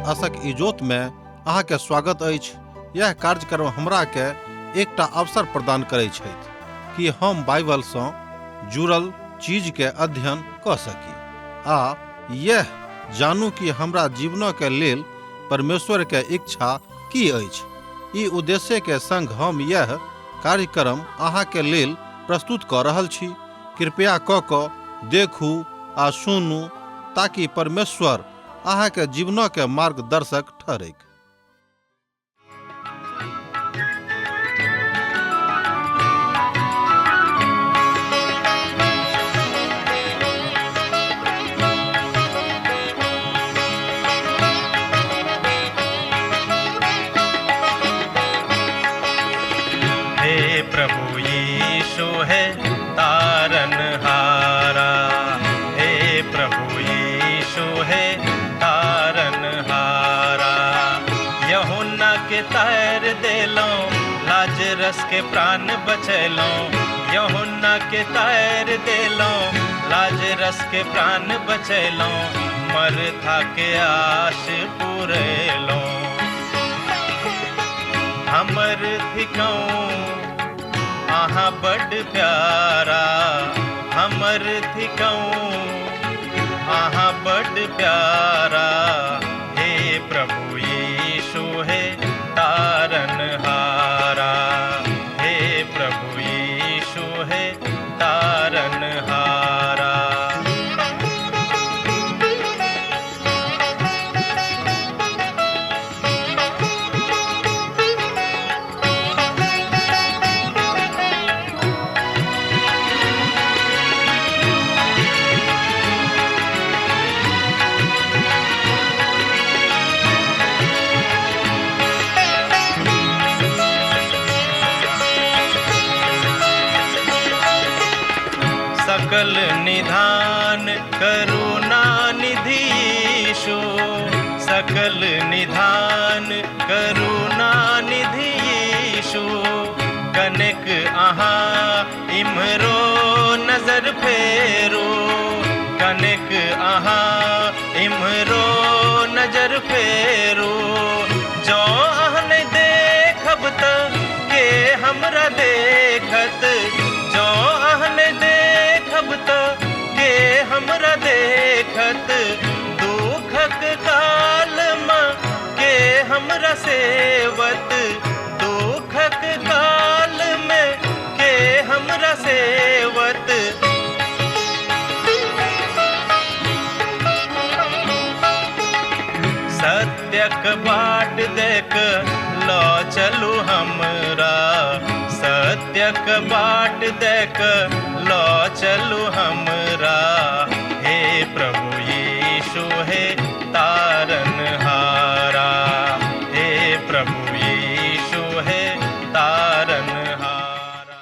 आशक इजोत में अहाँ के स्वागत अछि। यह कार्यक्रम हमरा के एकटा अवसर प्रदान करै छथि कि हम बाइबल सँ जुड़ल चीज के अध्ययन कऽ सकी आ यह जानू कि हमरा जीवन के लेल परमेश्वर के इच्छा की अछि। ई उद्देश्य के संग हम यह कार्यक्रम अहाँ के लेल प्रस्तुत कऽ रहल छी। कृपया कऽ कऽ देखू आ सुनू ताकि परमेश्वर अहाँ के जीवन के मार्गदर्शक ठहरैक। हे प्रभु यीशु हे तारन हारा, हे प्रभु यीशु हे तारन हारा। यहुन्ना के तार देलौं, लाजरस के प्राण बचैलौं। यहुन्ना के तार देलौं, लाजरस के प्राण बचैलौं। मरथा के आश पुरेलौं। हमर थिकौं अहाँ बड प्यारा, हमर थिकौं अहाँ बड प्यारा। हे प्रभु यीशु हे तारन हारा, हे प्रभु यीशु हे तारन हारा। सकल निधान करुणा निधि यीशु, सकल निधान करुणा निधि यीशु। कनेक अहाँ इम्हरो नजर फेरू, कनेक अहाँ इम्हरो नजर फेरू। जँ अहाँ नहि देखब त के हमरा देखत, जँ अहाँ नहि देखब त के हमरा देखत। दुखक काल मे के हमरा सेवत, दुखक काल मे के हमरा सेवत। सत्यक बाट देख ल चलू हमरा, सत्यक बाट देख ल चलू हमरा। हे प्रभु यीशु हे तारन हारा, हे प्रभु यीशु हे तारन हारा।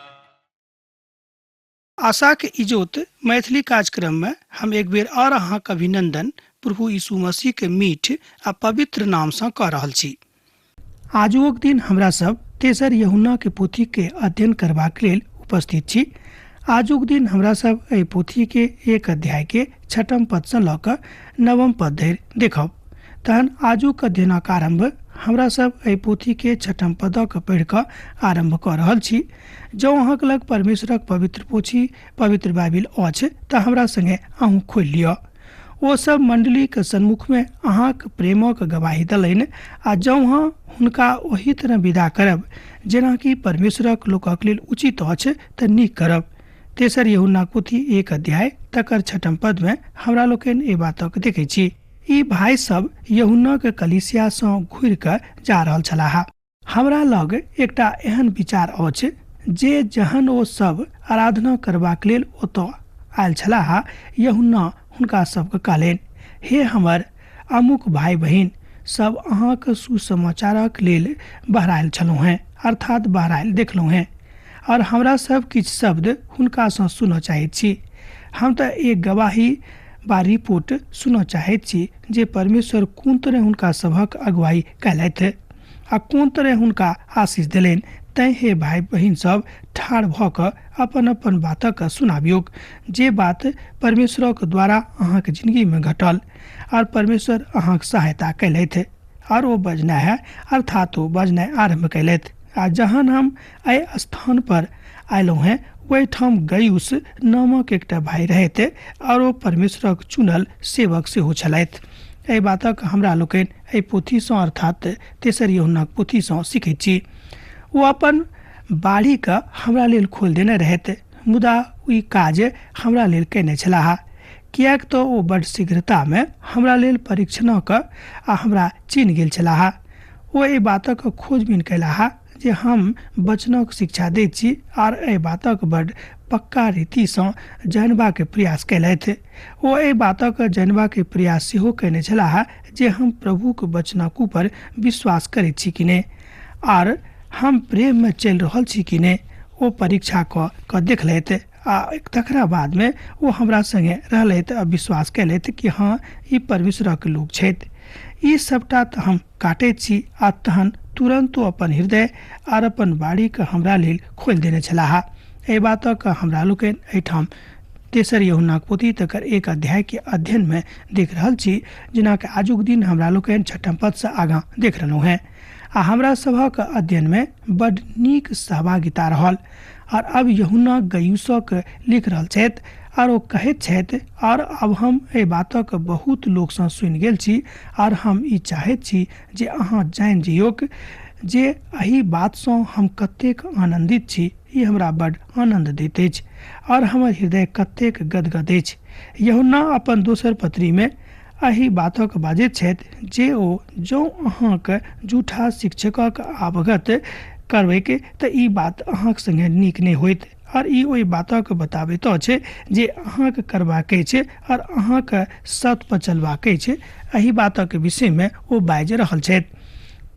आशाक इजोत मैथिली कार्यक्रम में हम एक बेर और अहाँक अभिनंदन प्रभु यीशु मसीह के मीठ आ पवित्र नाम सँ कऽ रहल छी। आजुक दिन हमरा सब तेसर यूहन्ना के पोथी के अध्ययन करबाक लेल उपस्थित छी। आजुक दिन हमरा सब एहि पोथी के एक अध्याय के छठम पद सँ लऽ कऽ नवम पद धरि देखब। तहन आजुक अध्ययनक आरम्भ हमरा सब एहि पोथी के छठम पदक पढ़ि कऽ आरम्भ कऽ रहल छी। जँ अहाँक लग परमेश्वरक पवित्र पोथी पवित्र बाइबिल अछि तऽ हमरा संगे अहूँ खोलि लिअ। ओ सब मंडलीक सन्मुख में अहाँक प्रेमक गवाही देलनि आ जँ अहाँ हुनका ओही तरह विदा करब जेनाकि परमेश्वरक लोकक लेल उचित अछि तऽ नीक करब। तेसर यूहन्ना पोथी एक अध्याय तकर छठम पद में हमरा लोकनि एहि बातक देखै छी। ई भाई सब यूहन्नाक कलीसिया सँ घुरि कऽ जा रहल छलाह। हमरा लग एकटा एहन विचार अछि जे जहन ओ सब आराधना करबाक लेल ओतऽ आयल छलाह, यूहन्ना हुनका सबके कहलनि, हे हमर अमुक भाई बहिन सब अहाँक सुसमाचारक लेल बहरायल छलहुँ हेँ, अर्थात बहरायल देखलहुँ हेँ, और हमरा सब किछु शब्द हुनकासँ सुनऽ चाहैत छी। हम तऽ एक गवाही बा रिपोर्ट सुनऽ चाहैत छी जे परमेश्वर कोन तरह हुनका सभक अगुवाई कयलथि आ कोन तरह हुनका आशीष देलनि। तैँ हे भाइ बहिन सब, ठाढ़ भऽ कऽ अपन अपन बातक सुनाबियौक, जे बात परमेश्वरक द्वारा अहाँके जिंदगीमे घटल और परमेश्वर अहाँके सहायता कयलथि। और ओ बजनाइ है, अर्थात ओ बजनाइ आरम्भ कयलथि। आ जहन हम एहि स्थान पर अयलहुँ हेँ, ओहिठाम गयुस नामक एकटा भाइ रहथि और ओ परमेश्वरक चुनल सेवक सेहो छलथि। एहि बातक हमरा लोकनि एहि पोथीसँ अर्थात तेसर यूहन्नाक पोथीसँ सीखैत छी। ओ अपन बाड़ीके हमरा लेल खोलि देने रहथि, मुदा ई काज हमरा लेल कयने छलाह, किएक तऽ ओ बड्ड शीघ्रतामे हमरा लेल परीक्षणक आ हमरा चिन्ह गेल छलाह। ओ एहि बातक खोजबीन कयलाह जे हम वचनक शिक्षा दैत छी आर एहि बातक बड्ड पक्का रीतिसँ जानबाक प्रयास कयलथि। ओ एहि बातक जानबाक प्रयास सेहो कयने छलाह जे हम प्रभुक वचनक ऊपर विश्वास करैत छी कि नहि, आर हम प्रेममे चलि रहल छी कि नहि। ओ परीक्षा कऽ कऽ देखलथि आ तकरा बादमे ओ हमरा सङ्गे रहलथि आ विश्वास कयलथि कि हँ, ई परमेश्वरक लोक छथि। ई सभटा तऽ हम काटैत छी। आ तहन तुरन्त ओ अपन हृदय आर अपन बाड़ीके हमरा लेल खोलि देने छलाह। एहि बातक हमरा लोकनि एहिठाम तेसर यूहन्नाक पोथी तकर 1 अध्यायके अध्ययनमे देख रहल छी, जेनाकि आजुक दिन हमरा लोकनि 6 पदसँ आगाँ देख रहलहुँ हेँ। आ हमरा सभक अध्ययनमे बड्ड नीक सहभागिता रहल। और अब यूहन्ना गयुसक लिख रहल छथि आर ओ कहैत छथि, और अब हम एहि बातक बहुत लोकसँ सुनि गेल छी आर हम ई चाहैत छी जे अहाँ जानि जइयौक जे एहि बातसँ हम कतेक आनन्दित छी। ई हमरा बड्ड आनन्द दैत अछि और हमर हृदय कतेक गदगद अछि। यूहन्ना अपन दोसर पत्रीमे एहि बातक बाजैत छथि जे ओ जँ अहाँके झूठा शिक्षकक अवगत करबैक तऽ ई बात अहाँके सङ्गे नीक नहि होइत। और ई ओहि बातक बताबैत अछि जे अहाँके करबाक अछि और अहाँके सत पर चलबाक अछि। एहि बातक विषयमे ओ बाजि रहल छथि,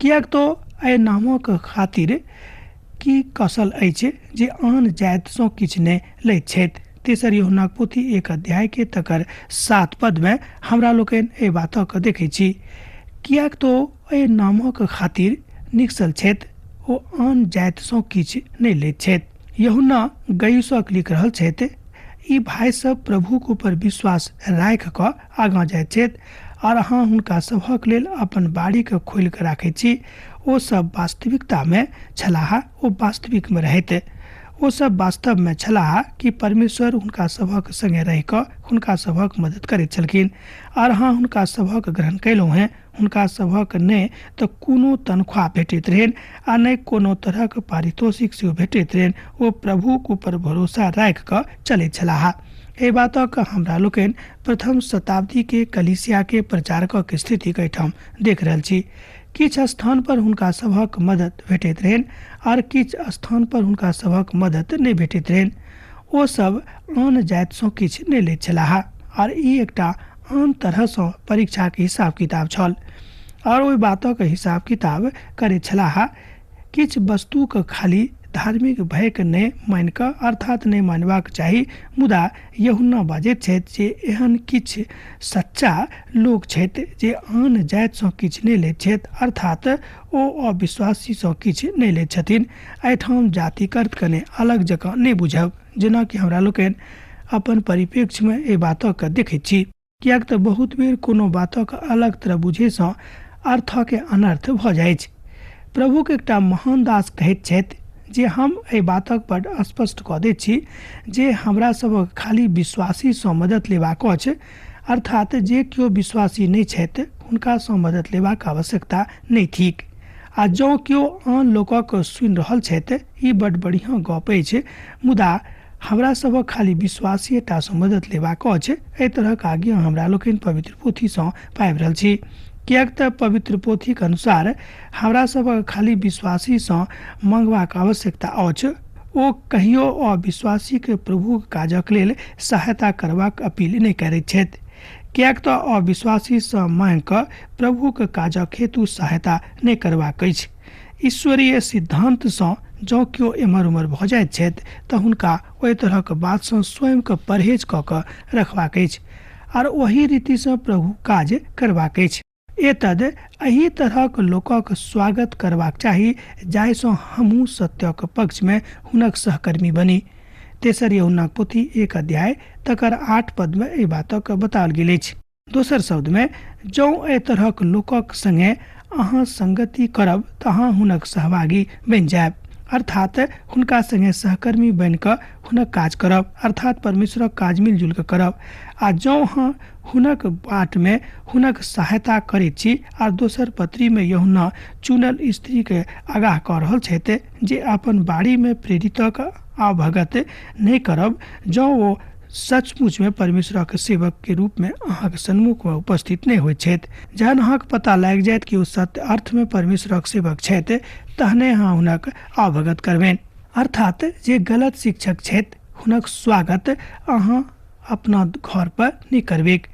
किएक तऽ एहि नामक खातिर की कसल अछि जे आन जातिसँ किछु नहि लैत छथि। तेसर यूहन्नाक पोथी 1 अध्यायके तकर 7 पदमे हमरा लोकनि एहि बातक देखै छी, किएक तऽ एहि नामक खातिर निकसल छथि, ओ आन जातिसँ किछु नहि लैत छथि। यूहन्ना गयुसक लिख रहल छथि, ई भाइ सब प्रभुक ऊपर विश्वास राखि कऽ आगाँ जाइत छथि और अहाँ हुनका सभक लेल अपन बाड़ीके खोलि कऽ राखैत छी। ओ सब वास्तविकतामे छलाह, ओ वास्तविकमे रहैत, ओ सब वास्तवमे छलाह कि परमेश्वर हुनका सभक सङ्गे रहि कऽ हुनका सभक मदद करैत छलखिन। और अहाँ हुनका सभक ग्रहण कयलहुँ हेँ। हुनका सभक नहि तऽ कोनो तनख्वाह भेटैत रहनि आ नहि कोनो तरहक पारितोषिक सेहो भेटैत रहनि। ओ प्रभुक ऊपर भरोसा राखि कऽ चलैत छलाह। एहि बातक हमरा लोकनि प्रथम शताब्दीके कलीसियाके प्रचारकक स्थितिक एहिठाम देख रहल छी। किछु स्थान पर हुनका सभक मदद भेटैत रहनि आर किछु स्थान पर हुनका सभक मदद नहि भेटैत रहनि। ओ सब आन जातिसँ किछु नहि लैत छलाह आर ई एकटा आन तरहसँ परीक्षाके हिसाब किताब छल और ओहि बातक हिसाब किताब करैत छलाह। किछु वस्तुके खाली धार्मिक भयके नहि मानि कऽ, अर्थात नहि मानबाक चाही, मुदा यूहन्ना बाजैत छथि जे एहन किछु सच्चा लोक छथि जे आन जातिसँ किछु नहि लैत छथि, अर्थात ओ अविश्वासीसँ किछु नहि लैत छथिन। एहिठाम जातिक अर्थ कने अलग जकाँ नहि बुझब, जेनाकि हमरा लोकनि अपन परिप्रेक्ष्यमे एहि बातके देखैत छी, किएक तऽ बहुत बेर कोनो बातक अलग तरह बुझैसँ अर्थके अनर्थ भऽ जाइत। प्रभुक एकटा महान दास कहैत छथि जे हम एहि बातक बड्ड स्पष्ट कऽ दैत छी जे हमरा सभक खाली विश्वासीसँ मदद लेबाक अछि, अर्थात जे केओ विश्वासी नहि छथि हुनकासँ मदद लेबाक आवश्यकता नहि थिक। आ जँ केओ आन लोकक सुनि रहल छथि ई बड्ड बढ़िआँ गप अछि, मुदा हमरा सभक खाली विश्वासीएटासँ मदद लेबाक अछि। एहि तरहक आज्ञा हमरा लोकनि पवित्र पोथीसँ पाबि रहल छी, किएक तऽ पवित्र पोथीक अनुसार हमरा सभक खाली विश्वासीसँ मंगबाक आवश्यकता अछि। ओ कहियो अविश्वासीके प्रभुक काजक लेल सहायता करबाक अपील नहि करैत छथि, किएक तऽ अविश्वासीसँ मांगि कऽ प्रभुक काजक हेतु सहायता नहि करबाक अछि। ईश्वरीय सिद्धान्तसँ जँ केओ एम्हर उम्हर भऽ जाइत छथि तऽ हुनका ओहि तरहक बातसँ स्वयंके परहेज कऽ कऽ रखबाक अछि आर ओही रीतिसँ प्रभु काज करबाक अछि। एतद एहि तरहक लोकक स्वागत करबाक चाही जाहिसँ हमहूँ सत्यक पक्षमे हुनक सहकर्मी बनी। तेसर यूहन्नाक पोथी 1 अध्याय तकर 8 पदमे एहि बातक बताओल गेल अछि। दोसर शब्दमे जँ एहि तरहक लोकक संगे अहाँ संगति करब तऽ अहाँ हुनक सहभागी बनि जायब, अर्थात हुनका संगे सहकर्मी बनि कऽ हुनक काज करब, अर्थात परमेश्वरक काज मिलजुल कऽ करब। आ जँ अहाँ हुनक बाटमे हुनक सहायता करैत छी। आ दोसर पत्रीमे यूहन्ना चुनल स्त्रीके आगाह कऽ रहल छथि जे अपन बाड़ीमे प्रेरितक आवभगत नहि करब जँ ओ सचमुचमे परमेश्वरक सेवक के रूपमे अहाँके सन्मुखमे उपस्थित नहि होइत छथि। जहन अहाँके पता लागि जायत कि ओ सत्य अर्थमे परमेश्वरक सेवक छथि तहने अहाँ हुनक आवभगत करबनि। अर्थात जे गलत शिक्षक छथि हुनक स्वागत अहाँ अपना घर पर नहि करबैक,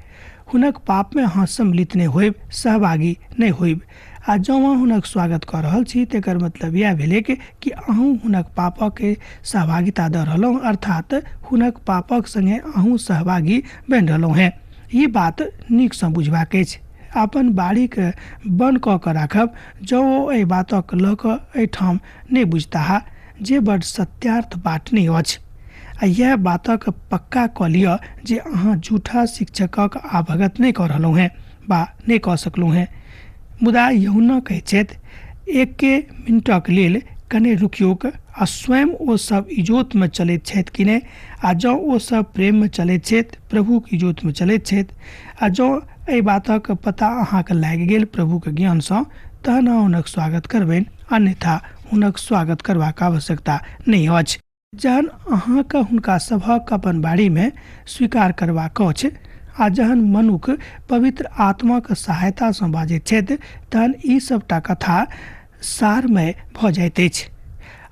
हुनक पापमे अहाँ सम्मिलित नहि होयब, सहभागी नहि होयब। आ जँ अहाँ हुनक स्वागत कऽ रहल छी तकर मतलब इएह भेलै कि अहूँ हुनक पापक सहभागिता दऽ रहलहुँ, अर्थात हुनक पापक संगे अहूँ सहभागी बनि रहलहुँ हेँ। ई बात नीकसँ बुझबाक अछि। अपन बाड़ीके बन्न कऽ कऽ राखब जँ ओ एहि बातक लऽ कऽ एहिठाम नहि बुझताह जे बड सत्यार्थ बाट नहि अछि। आ इएह बातक पक्का कऽ लिअ जे अहाँ झूठा शिक्षकक आवभगत नहि कऽ रहलहुँ हेँ वा नहि कऽ सकलहुँ हेँ। मुदा यूहन्ना कहैत छथि, एके मिनटक लेल कने रुकियौक आ स्वयं ओ सब इजोतमे चलैत छथि कि नहि, आ जँ ओ सब प्रेममे चलैत छथि, प्रभुक इजोतमे चलैत छथि, आ जँ एहि बातक पता अहाँके लागि गेल प्रभुक ज्ञानसँ, तहन अहाँ हुनक स्वागत करबनि, अन्यथा हुनक स्वागत करबाक आवश्यकता नहि अछि। जहन अहाँके हुनका सभक अपन बाड़ीमे स्वीकार करबाक अछि आ जहन मनुख पवित्र आत्माक सहायतासँ बाजैत छथि तहन ई सभटा कथा सारमय भऽ जाइत अछि।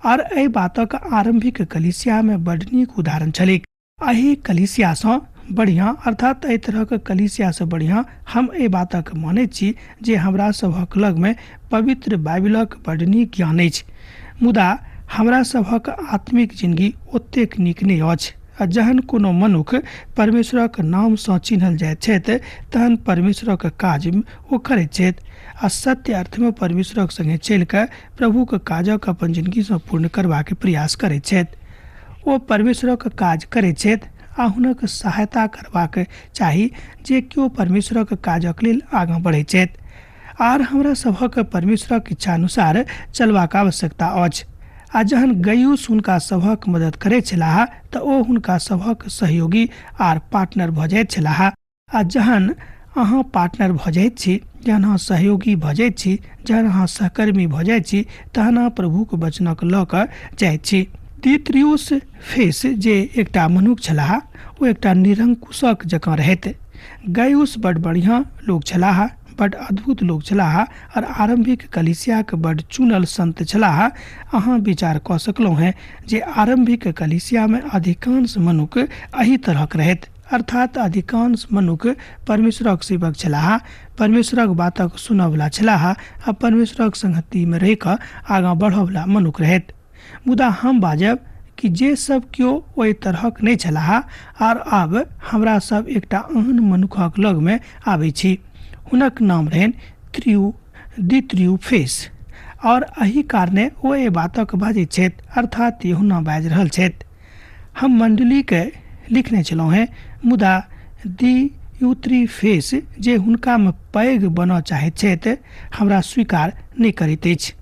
आर एहि बातक आरम्भिक कलीसियामे बड नीक उदाहरण छलैक। एहि कलीसियासँ बढ़िआँ, अर्थात एहि तरहक कलीसियासँ बढ़िआँ हम एहि बातक मानैत छी जे हमरा सभक लगमे पवित्र बाइबिलक बड नीक ज्ञान अछि, मुदा हमरा सभक आत्मिक जिनगी ओतेक नीक नहि अछि। आ जहन कोनो मनुख परमेश्वरक नामसँ चिन्हल जाइत छथि तहन परमेश्वरक काज ओ करैत छथि आ सत्य अर्थमे परमेश्वरक संगे चलि कऽ प्रभुक काजक अपन जिनगीसँ पूर्ण करबाक प्रयास करैत छथि। ओ परमेश्वरक काज करैत छथि आ हुनक सहायता करबाक चाही जे केओ परमेश्वरक काजक लेल आगाँ बढ़ैत छथि। आर हमरा सभक परमेश्वरक इच्छानुसार चलबाक आवश्यकता अछि। आ जहन गयुस हुनका सभक मदद करैत छलाह तऽ ओ हुनका सभक सहयोगी आर पार्टनर भऽ जाइत छलाह। आ जहन अहाँ पार्टनर भऽ जाइत छी, जहन अहाँ सहयोगी भऽ जाइत छी, जहन अहाँ सहकर्मी भऽ जाइत छी, तहन अहाँ प्रभुक वचनक लऽ कऽ जाइत छी। दित्रियुस फेस जे एकटा मनुख छलाह ओ एकटा निरंकुशक जकाँ रहैत। गयुस बड बढ़िआँ लोक छलाह, बड अद्भुत लोक छलाह और आरम्भिक कलीसियाक बड चुनल संत छलाह। अहाँ विचार कऽ सकलहुँ हेँ जे आरम्भिक कलीसियामे अधिकांश मनुख एहि तरहक रहैत, अर्थात अधिकांश मनुख परमेश्वरक सेवक छलाह, परमेश्वरक बातक सुनऽवला छलाह आ परमेश्वरक संगतिमे रहि कऽ आगाँ बढ़ऽवला मनुख रहैत। मुदा हम बाजब कि जे सब केओ ओहि तरहक नहि छलाह। आर आब हमरा सब एकटा एहन मनुखक लगमे आबै छी, हुनक नाम रहनि दित्रियुफेस, और एहि कारणे ओ एहि बातक बाजैत छथि, अर्थात यूहन्ना बाजि रहल छथि। हम मण्डलीके लिखने छलहुँ हेँ, मुदा दियुत्रिफेस जे हुनकामे पैघ बनऽ चाहैत छथि हमरा स्वीकार नहि करैत अछि,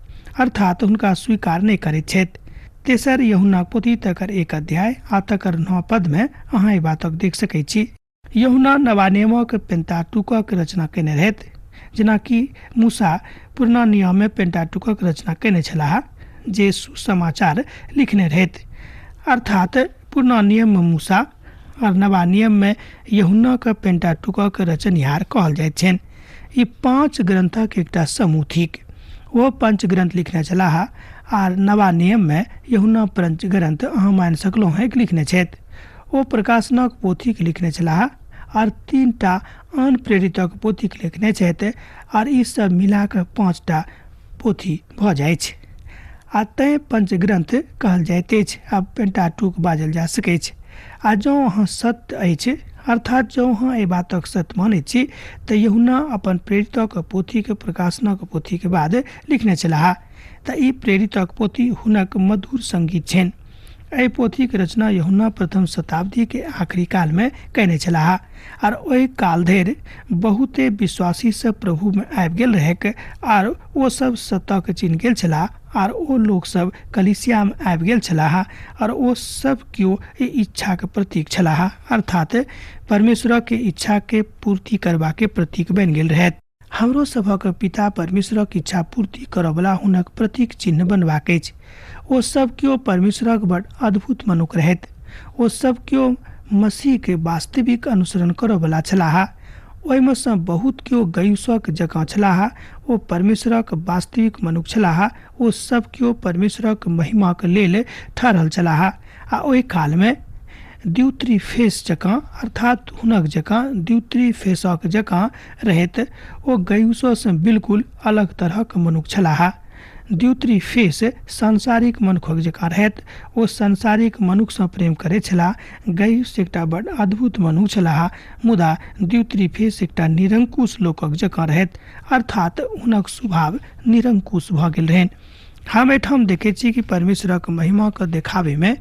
अर्थात हुनका स्वीकार नहि करैत छथि। तेसर यूहन्नाक पोथी तकर 1 अध्याय आ तकर 9 पदमे अहाँ एहि बातक देख सकैत छी। यूहन्ना नवा नियमक पेंताटुकक रचना कयने रहथि, जेनाकि मूसा पुरना नियममे पेंटाटुकक रचना कयने छलाह जे सुसमाचार लिखने रहथि। अर्थात पुरना नियममे मूसा और नवा नियममे यूहन्नाक पेंटाटुकक रचनिहार कहल जाइत छनि। ई 5 ग्रंथक एकटा समूह थिक। ओ पंच ग्रंथ लिखने छलाह आर नवा नियममे यूहन्ना पंच ग्रंथ अहाँ मानि सकलहुँ हेँ लिखने छथि। ओ प्रकाशनक पोथीक लिखने छलाह आर 3टा आन प्रेरितक पोथीक लिखने छथि, आर ई सब मिला कऽ 5टा पोथी भऽ जाइछ आ तैँ पंचग्रंथ कहल जाइत अछि आ पेंटाटूक बाजल जा सकैछ। आ जँ अहाँ सत्य अछि अर्थात जँ अहाँ एहि बातक सत्य मानैत छी तऽ यूहन्ना अपन प्रेरितक पोथीके प्रकाशनक पोथीके बाद लिखने छलाह। तऽ ई प्रेरितक पोथी हुनक मधुर संगीत छनि। एहि पोथीके रचना यूहन्ना प्रथम शताब्दीके आखिरी कालमे कयने छलाह आर ओहि काल धरि बहुते विश्वासी सब प्रभुमे आबि गेल रहैक आर ओ सब सत्यके चिन्ह गेल छलाह आर ओ लोक सब कलीसियामे आबि गेल छलाह आर ओ सब केओ एहि इच्छाके प्रतीक छलाह, अर्थात परमेश्वरके इच्छाके पूर्ति करबाके प्रतीक बनि गेल रहैत। हमरो सभक पिता परमेश्वरक इच्छा पूर्ति करऽवला हुनक प्रतीक चिन्ह बनबाक अछि। ओ सब केओ परमेश्वरक बड़ अद्भुत मनुख रहैत। ओ सब केओ मसीहके वास्तविक अनुसरण करऽवला छलाह। ओहिमे सँ बहुत केओ गयुसक जकाँ छलाह। ओ परमेश्वरक वास्तविक मनुख छलाह। ओ सब केओ परमेश्वरक महिमाक लेल ठहरल छलाह आ ओहि कालमे द्युत्रिफेस जकाँ, अर्थात हुनक जकाँ द्युत्रिफेसक जकाँ रहैत ओ गयुससँ बिल्कुल अलग तरहक मनुख छलाह। द्युत्रिफेस सांसारिक मनुखक जकाँ रहैत। ओ सांसारिक मनुखसँ प्रेम करैत छलाह। गयुस एकटा बड़ अद्भुत मनुख छलाह, मुदा द्युत्रिफेस एकटा निरंकुश लोकक जकाँ रहैत, अर्थात हुनक स्वभाव निरंकुश भऽ गेल रहनि। हम एहिठाम देखै छी कि परमेश्वरक महिमाके देखाबैमे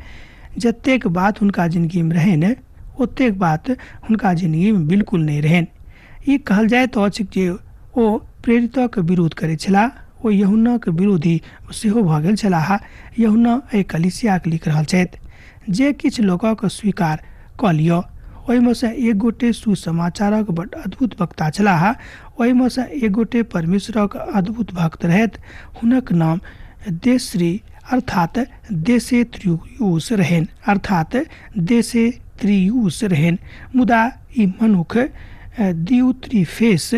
जतेक बात हुनका जिनगीमे रहनि ओतेक बात हुनका जिनगीमे बिल्कुल नहि रहनि। ई कहल जाइत अछि जे ओ प्रेरितक विरोध करैत छलाह। ओ यूहन्नाक विरोधी सेहो भऽ गेल छलाह। यूहन्ना एहि कलीसियाके लिख रहल छथि जे किछु लोकक स्वीकार कऽ लिअ। ओहिमे सँ एक गोटे सुसमाचारक बड अद्भुत वक्ता छलाह। ओहिमे सँ एक गोटे परमेश्वरक अद्भुत भक्त रहथि। हुनक नाम देश्री अर्थात देशेत्रियुस रहनि, अर्थात देशेत्रियुस रहनि। मुदा ई मनुख दियुत्रिफेस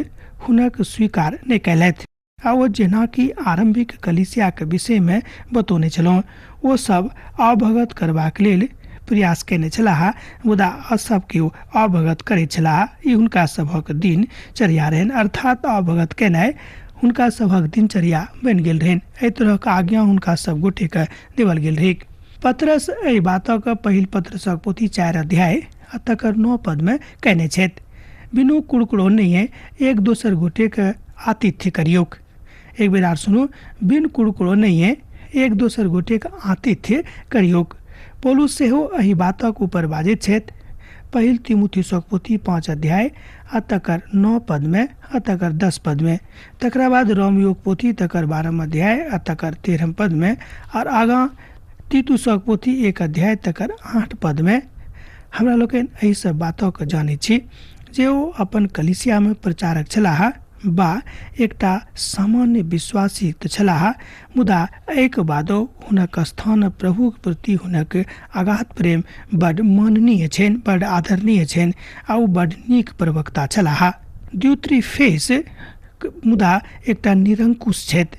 हुनक स्वीकार नहि कयलथि। आ ओ जेना कि आरम्भिक कलीसियाके विषयमे बतौने छलहुँ, ओ सब अवगत करबाक लेल प्रयास कयने छलाह, मुदा सब केओ अवगत करैत छलाह। ई हुनका सभक दिनचर्या रहनि, अर्थात अवगत केनाइ हुनका सभक दिनचर्या बनि गेल रहनि। एहि तरहक आज्ञा हुनका सब गोटेके देवल गेल रहैक। पतरस एहि बातक पहिल पतरसक पोथी 4 अध्याय आ तकर 9 पदमे कहने छथि, बिनु कुड़कुड़ौनहिये एक दोसर गोटेके आतिथ्य करियौक। एक बेर आर सुनू, बिन कुड़कुड़ौनहिये एक दोसर गोटेके आतिथ्य करियौक। पौलुस सेहो एहि बातक ऊपर बाजैत छथि। पहिल तिमुथियुसक पोथी 5 अध्याय आ तकर 9 पदमे आ तकर 10 पदमे, तकरा बाद रोमियोक पोथी तकर 12 अध्याय आ तकर 13 पदमे, और आगाँ तीतुसक पोथी 1 अध्याय तकर 8 पदमे। हमरा लोकनि एहि सब बातक जानैत छी जे ओ अपन कलीसियामे प्रचारक छलाह बा एकटा सामान्य विश्वासी तऽ छलाह, मुदा एहिके बादो हुनक स्थान प्रभुक प्रति हुनक अगाध प्रेम बड माननीय छनि, बड आदरणीय छनि आ ओ बड नीक प्रवक्ता छलाह। द्युत्रिफेस मुदा एकटा निरंकुश छथि,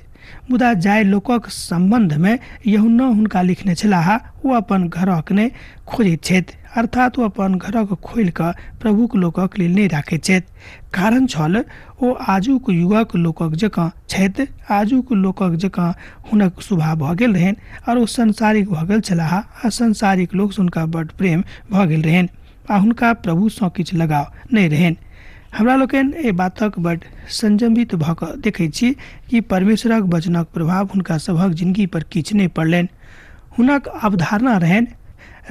मुदा जाहि लोकक सम्बन्धमे यूहन्ना हुनका लिखने छलाह ओ अपन घरक नहि खोजैत छथि, अर्थात ओ अपन घरक खोलि कऽ प्रभुक लोकक लेल नहि राखैत छथि। कारण छल ओ आजुक युगक लोकक जकाँ छथि। आजुक लोकक जकाँ हुनक स्वभाव भऽ गेल रहनि आओर ओ सांसारिक भऽ गेल छलाह आ सांसारिक लोकसँ हुनका बड्ड प्रेम भऽ गेल रहनि आ हुनका प्रभुसँ किछु लगाव नहि रहनि। हमरा लोकनि एहि बातक बड्ड संयमित भऽ कऽ देखैत छी कि परमेश्वरक वचनक प्रभाव हुनका सभक जिनगी पर किछु नहि पड़लनि। हुनक अवधारणा रहनि,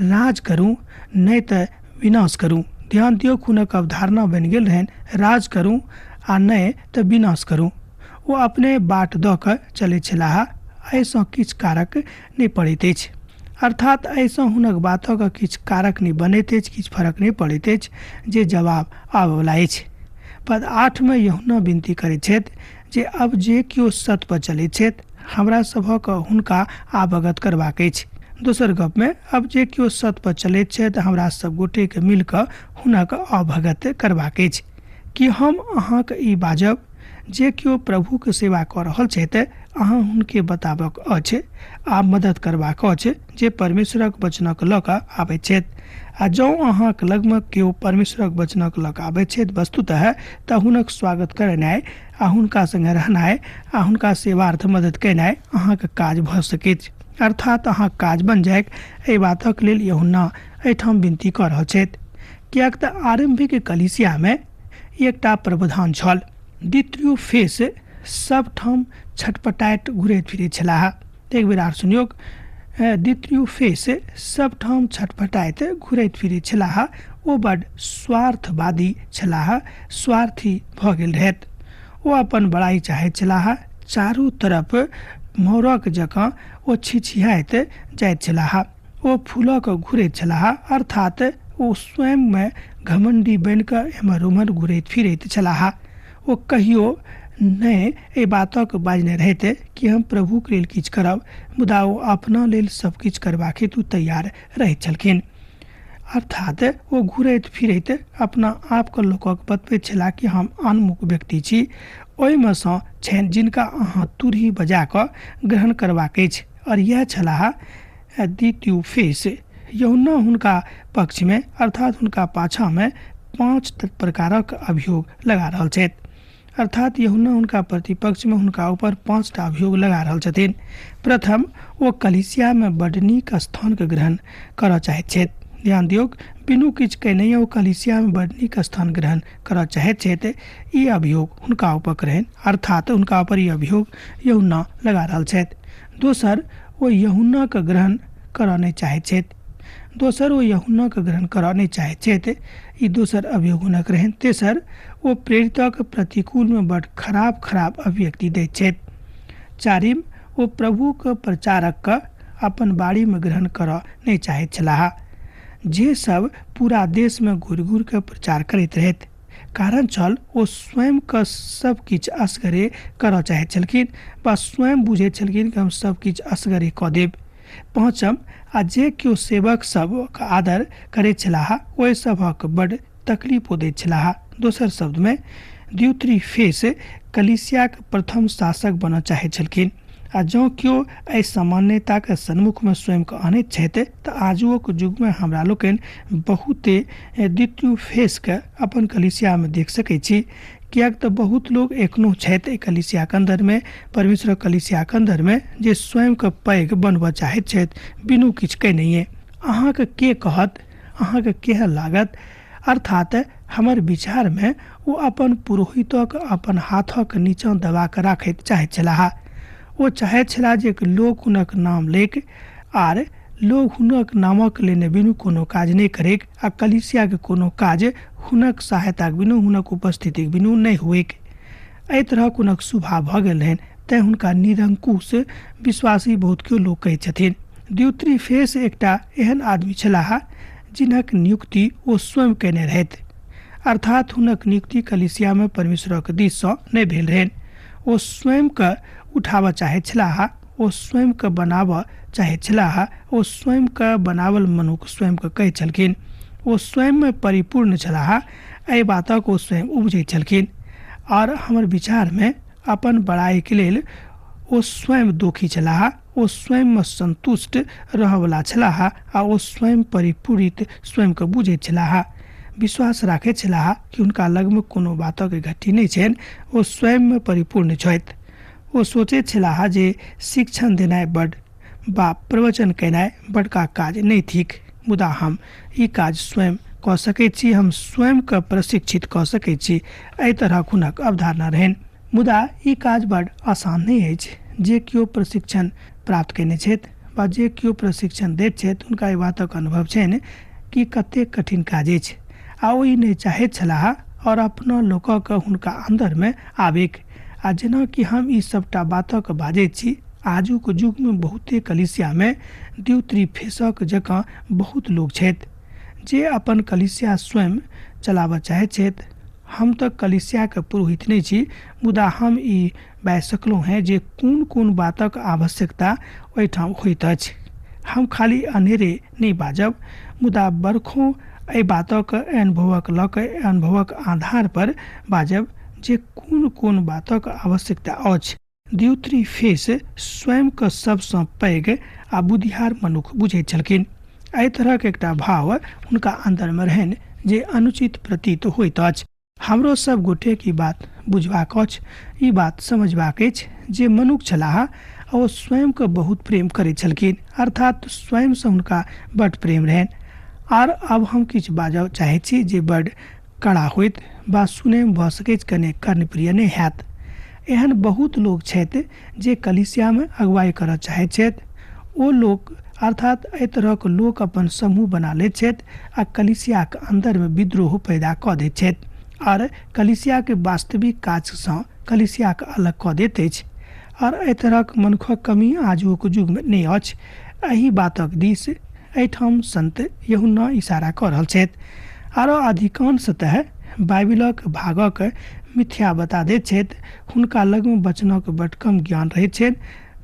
राज करू नहि तऽ विनाश करू। ध्यान दियौ, हुनक अवधारणा बनि गेल रहनि, राज करू आ नहि तऽ विनाश करू। ओ अपने बाट दऽ कऽ चलैत छलाह, एहिसँ किछु कारक नहि पड़ैत अछि। अर्थात एहिसँ हुनक बातक किछु कारक नहि बनैत अछि, किछु फरक नहि पड़ैत अछि जे जवाब आबयवला अछि। पद 8 मे यूहन्ना विनती करैत छथि जे अब जे केओ सत्य पर चलैत छथि हमरा सभक हुनका अवगत करबाक अछि। दोसर गपमे अब जे केओ सत्य पर चलैत छथि हमरा सब गोटेके मिलकऽ हुनक अवगत करबाक अछि। कि हम अहाँके ई बाजब जे केओ प्रभुके सेवा कऽ रहल छथि अहाँ हुनके बताबक अछि आ मदद करबाक अछि जे परमेश्वरक वचनक लऽ कऽ आबैत छथि। आ जँ अहाँक लगमे केओ परमेश्वरक वचनक लऽ कऽ आबैत छथि वस्तुतः तऽ हुनक स्वागत करेनाइ आ हुनका सङ्गे रहनाइ आ हुनका सेवार्थ मदद केनाइ अहाँके काज भऽ सकैत, अर्थात अहाँक काज बनि जाइक। एहि बातक लेल यूहन्ना एहिठाम विनती कऽ रहल छथि। किएक तऽ आरम्भिक कलिसियामे एकटा प्रावधान छल। दित्रियोफेस सभठाम छटपटाइत घुरैत फिरैत छलाह। एक बेर आर सुनियौक, दित्रियोफेस सभठाम छटपटाइत घुरैत फिरैत छलाह। ओ बड स्वार्थवादी छलाह, स्वार्थी भऽ गेल रहथि। ओ अपन बड़ाइ चाहैत छलाह। चारू तरफ मौरक जकाँ ओ छिछियाइत जाइत छलाह। ओ फूलऽ कऽ घुरैत छलाह, अर्थात ओ स्वयंमे घमण्डी बनि कऽ एम्हर ओम्हर घुरैत फिरैत छलाह। ओ कहियो नहि एहि बातक बाजने रहथि कि हम प्रभुक लेल किछु करब, मुदा ओ अपना लेल सब किछु करबाक हेतु तैयार रहैत छलखिन। अर्थात ओ घुरैत फिरैत अपना आपके लोकक बतबैत छलाह कि हम अनमुख व्यक्ति छी। ओहिमे सँ छनि जिनका अहाँ तुरही बजा कऽ ग्रहण करबाक अछि, और इएह छलाह द्वितीय यूहन्ना हुनका पक्षमे अर्थात हुनका पाछाँमे 5 प्रकारक अभियोग लगा रहल छथि। अर्थात यूहन्ना हुनका प्रतिपक्षमे हुनका ऊपर 5टा अभियोग लगा रहल छथिन। प्रथम, ओ कलीसियामे बड नीक स्थानके ग्रहण करऽ चाहैत छथि। ध्यान दियौक, बिनु किछु कयने ओ कलीसियामे बड नीक स्थान ग्रहण करऽ चाहैत छथि। ई अभियोग हुनका ऊपर रहनि, अर्थात हुनका ऊपर ई अभियोग यूहन्ना लगा रहल छथि। दोसर, ओ यूहन्नाके ग्रहण करऽ नहि चाहैत छथि। दोसर, ओ यूहन्नाके ग्रहण करऽ नहि चाहैत छथि। ई दोसर अभियोग हुनक रहनि। तेसर, ओ प्रेरितक प्रतिकूलमे बड खराब खराब अभिव्यक्ति दैत छथि। चारिम, ओ प्रभुके प्रचारकके अपन बाड़ीमे ग्रहण करऽ नहि चाहैत छलाह, जे सब पूरा देशमे घुरि घुरि कऽ प्रचार करैत रहथि। कारण छल ओ स्वयंके सब किछु असगरे करऽ चाहैत छलखिन वा स्वयं बुझैत छलखिन कि हम सब किछु असगरे कऽ देब। पाँचम, आ जे केओ सेवक सबके आदर करैत छलाह ओहि सभक बड तकलीफ दैत छलाह। दोसर शब्दमे दियुत्रिफेस कलीसियाक प्रथम शासक बनऽ चाहैत छलखिन, आ जँ केओ एहि सामान्यताके सन्मुखमे स्वयंके अनैत छथि तऽ आजुओक युगमे हमरा लोकनि बहुते द्वितीयफेसके अपन कलीसियामे देख सकै छी, किएक तऽ बहुत लोग एखनो छथि एहि कलीसियाके अन्दरमे, परमेश्वरक कलीसियाके अन्दरमे, जे स्वयंके पैघ बनबऽ चाहैत छथि बिनु किछु कयनहिए। अहाँके के कहत, अहाँके केहन लागत? अर्थात हमर विचारमे ओ अपन पुरोहितक अपन हाथक नीचाँ दबा कऽ राखैत चाहैत छलाह। ओ चाहैत छलाह जे लोक हुनक नाम लैक आर लोक हुनक नामक लेने बिनु कोनो काज नहि करैक आ कलीसियाके कोनो काज हुनक सहायताक बिनु, हुनक उपस्थितिक बिनु नहि हुएक। एहि तरहक हुनक स्वभाव भऽ गेल रहनि, तेँ हुनका निरंकुश विश्वासी बहुत केओ लोक कहैत छथिन। दियुत्रिफेस एकटा एहन आदमी छलाह जिनक नियुक्ति ओ स्वयं कयने रहथि, अर्थात हुनक नियुक्ति कलीसियामे परमेश्वरक दिससँ नहि भेल रहनि। ओ स्वयंके उठाबऽ चाहैत छलाह, ओ स्वयंके बनाबऽ चाहैत छलाह, ओ स्वयंके बनावल मनुख स्वयंके कहैत छलखिन। ओ स्वयंमे परिपूर्ण छलाह, एहि बातक ओ स्वयं उपजैत छलखिन। आओर हमर विचारमे अपन बड़ाइके लेल ओ स्वयं दोखी छलाह। ओ स्वयंमे सन्तुष्ट रहऽवला छलाह आ ओ स्वयं परिपूरित स्वयंके बुझैत छलाह। विश्वास राखैत छलाह कि हुनका लगमे कोनो बातक घटी नहि छनि, ओ स्वयंमे परिपूर्ण छथि। ओ सोचैत छलाह जे शिक्षण देनाइ बड वा प्रवचन केनाइ बड़का काज नहि थिक, मुदा हम ई काज स्वयं कऽ सकैत छी, हम स्वयंके प्रशिक्षित कऽ सकैत छी। एहि तरहक हुनक अवधारणा रहनि। मुदा ई काज बड आसान नहि अछि। जे केओ प्रशिक्षण प्राप्त कयने छथि वा जे केओ प्रशिक्षण दैत छथि हुनका एहि बातक अनुभव छनि कि कतेक कठिन काज अछि, आ ओ ई नहि चाहैत छलाह आओर अपना लोकक हुनका अन्दरमे आबैक। आ जेना कि हम ई सबटा बातक बाजैत छी, आजुक युगमे बहुते कलीसियामे दियुत्रिफेसक जकाँ बहुत लोक छथि जे अपन कलीसिया स्वयं चलाबऽ चाहैत छथि। हम तऽ कलीसियाके पुरोहित नहि छी, मुदा हम ई बाजि सकलहुँ हेँ जे कोन कोन बातक आवश्यकता ओहिठाम होइत अछि। हम खाली अनेरे नहि बाजब, मुदा बरखों एहि बातक अनुभवक लऽ कऽ अनुभवक आधार पर बाजब जे कोन कोन बातक आवश्यकता अछि। दियुत्रिफेस स्वयंके सबसँ पैघ आ बुधियार मनुख बुझैत छलखिन। एहि तरहक एकटा भाव हुनका अन्दरमे रहनि जे अनुचित प्रतीत होइत अछि। हमरो सब गोटेक ई बात बुझबाक अछि, ई बात समझबाक अछि जे मनुख छलाह आ ओ स्वयंके बहुत प्रेम करैत छलखिन, अर्थात स्वयंसँ हुनका बड प्रेम रहनि। आर आब हम किछु बाजऽ चाहैत छी जे बड्ड कड़ा होइत वा सुनयमे भऽ सकैछ कने कर्णप्रिय नहि हैत। एहन बहुत लोक छथि जे कलीसियामे अगुवाइ करऽ चाहैत छथि। ओ लोक अर्थात् एहि तरहक लोक अपन समूह बना लैत छथि आ कलीसियाक अन्दरमे विद्रोह पैदा कऽ दैत छथि आर कलीसियाक वास्तविक काजसँ कलीसियाक अलग कऽ दैत अछि। आर एहि तरहक मनुखक कमी आजुक युगमे नहि अछि। एहि बातक दिस एहिठाम संत यूहन्ना इशारा कऽ रहल छथि। आरो अधिकांशतः बाइबिलक भागक मिथ्या बता दैत छथि। हुनका लगमे वचनक बड्ड कम ज्ञान रहैत छनि,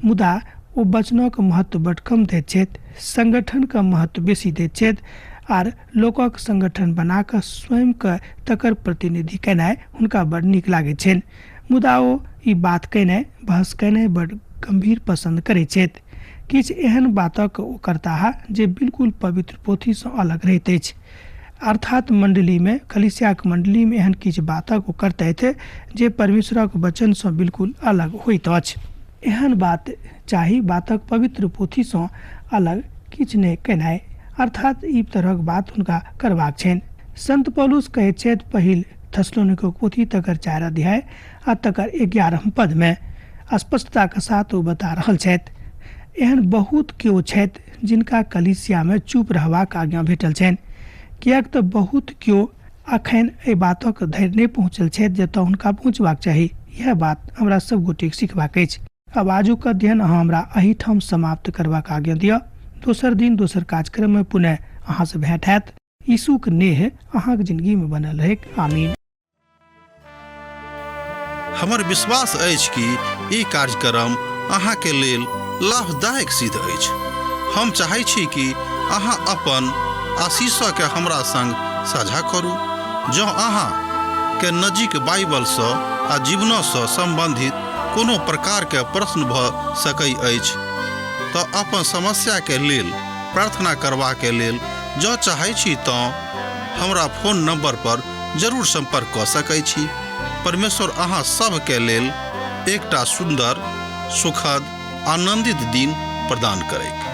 मुदा ओ वचनक महत्व बड्ड कम दैत छथि। संगठनके महत्व बेसी दैत छथि आर लोकक संगठन बना कऽ स्वयंके तकर प्रतिनिधि केनाइ हुनका बड्ड नीक लागैत छनि। मुदा ओ ई बात केनाइ, बहस केनाइ बड्ड गम्भीर पसन्द करैत छथि। किछु एहन बातक ओ करताह जे बिल्कुल पवित्र पोथीसँ अलग रहैत अछि। अर्थात् मण्डलीमे, कलीसियाक मण्डलीमे एहन किछु बातक ओ करतथि जे परमेश्वरक वचनसँ बिल्कुल अलग होइत अछि। एहन बात चाही बातक पवित्र पोथीसँ अलग किछु नहि केनाइ। अर्थात् ई तरहक बात हुनका करबाक छनि। संत पौलुस कहैत छथि पहिल थेसलोनिकोक पोथी तकर 4 अध्याय आ तकर 11 पदमे स्पष्टताक साथ ओ बता रहल छथि। एहन बहुत केओ छथि जिनका कलीसियामे चुप रहबाक आज्ञा भेटल छनि, किएक तऽ बहुत केओ अखन एहि बातक धरि नहि पहुँचल छथि जतऽ हुनका पहुँचबाक चाही। इएह बात हमरा सब गोटेक सिखबाक अछि। आब आजुक अध्ययन अहाँ हमरा एहिठाम समाप्त करबाक आज्ञा दिअ। दोसर दिन दोसर कार्यक्रममे पुनः अहाँसँ भेंट हैत। यीशुक नेह अहाँक जिंदगीमे बनल रहैक। आमीन। हमर विश्वास अछि कि ई कार्यक्रम अहाँके लेल लाभदायक सिद्ध अछि। हम चाहै छी कि अहाँ अपन आशीषके हमरा संग साझा करू। जँ अहाँ के नजीक बाइबलसँ आ जीवनसँ सम्बन्धित कोनो प्रकारके प्रश्न भऽ सकै अछि तऽ अपन समस्याके लेल प्रार्थना करबाके लेल जँ चाहै छी तँ हमरा फोन नंबर पर जरूर संपर्क कऽ सकै छी। परमेश्वर अहाँ सभके लेल एकटा सुन्दर, सुखद, आनंदित दिन प्रदान करैक।